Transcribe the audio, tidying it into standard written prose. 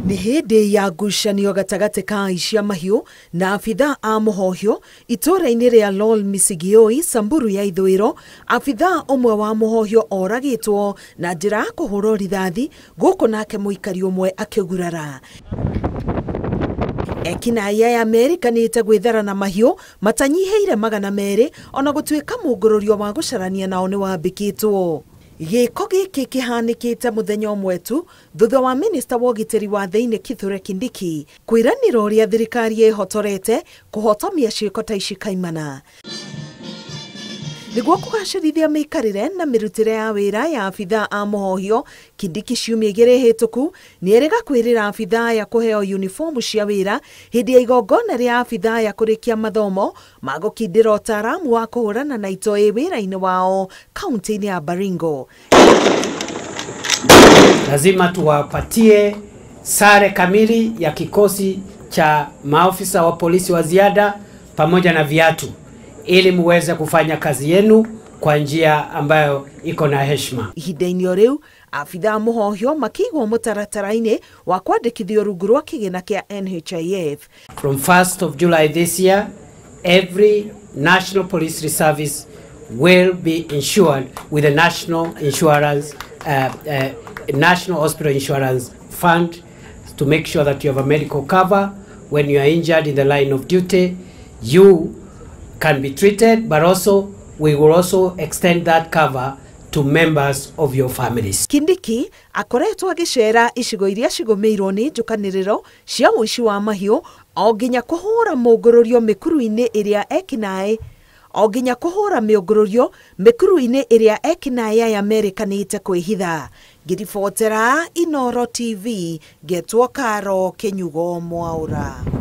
Nĩ hĩndĩ ya ngucanio gatagatĩ ka aici a mahiũ na abithaa a mũhohio itũũra-inĩ rĩa Lol Misigioi, Samburu ya ithũĩro, abithaa ũmwe wa mũhohio oragĩtwo na njĩra ya kũhũrwo rithathi gũkũ nake mũikari ũmwe akĩgurara. Ekinaĩ aya merĩkanĩte gwĩthara na mahiũ matanyihĩire 200 ona gũtuĩka mũngũrũrio wa gũcarania nao nĩ wambĩkĩtwo. Gĩko gĩkĩ kĩhanĩkĩte mũthenya ũmwe tu thutha wa minista wa ũgitĩri wa thĩinĩ Kithure Kindiki kwĩranĩra ũrĩa thirikari ĩhotorete kũhotomia ciĩko ta ici kaimana. Nĩguo kũgacĩrithia mĩikarĩre na mĩrutĩre ya wĩra ya abithaa a mũhohio, Kindiki ciumia igĩrĩ hĩtũku nĩerĩga kwĩrĩra abithaa aya kũheo uniformu cia wĩra hĩndĩ ya igongona rĩa abithaa aya kũrĩkia mathomo ma gũkindĩra ũtaaramu wa kũhũrana na itoi wĩra-inĩ wao kaunti-inĩ ya Baringo. Lazima tuwapatie sare kamili ya kikosi cha maofisa wa polisi wa ziada pamoja na viatu ili muweze kufanya kazi yenu kwa njia ambayo iko na heshima. Ihinda-inĩ o rĩu abithaa mũhohio makĩigwo mũtaratara-inĩ wa kwandĩkithio rungu rwa kĩgĩna kĩa NHIF. From 1st of July this year, every National Police Service will be insured with a National Insurance, National Hospital Insurance Fund to make sure that you have a medical cover when you are injured in the line of duty. You can be treated, but also we will also extend that cover to members of your families. Kindiki akoretwo agĩcera icigo iria cigũmĩirwo nĩ njũkanĩrĩro cia ũici wa mahiũ o nginya kũhũra mũngũrũrio mĩkuru-inĩ ĩrĩa ekinaĩ o nginya kũhũra mĩũngũrũrio mĩkuru-inĩ ĩrĩa ekinaĩ aya merĩkanĩte kwĩhitha. Ngĩribotera Inooro TV, ngetwo Karo Kĩnyugo Mwaũra.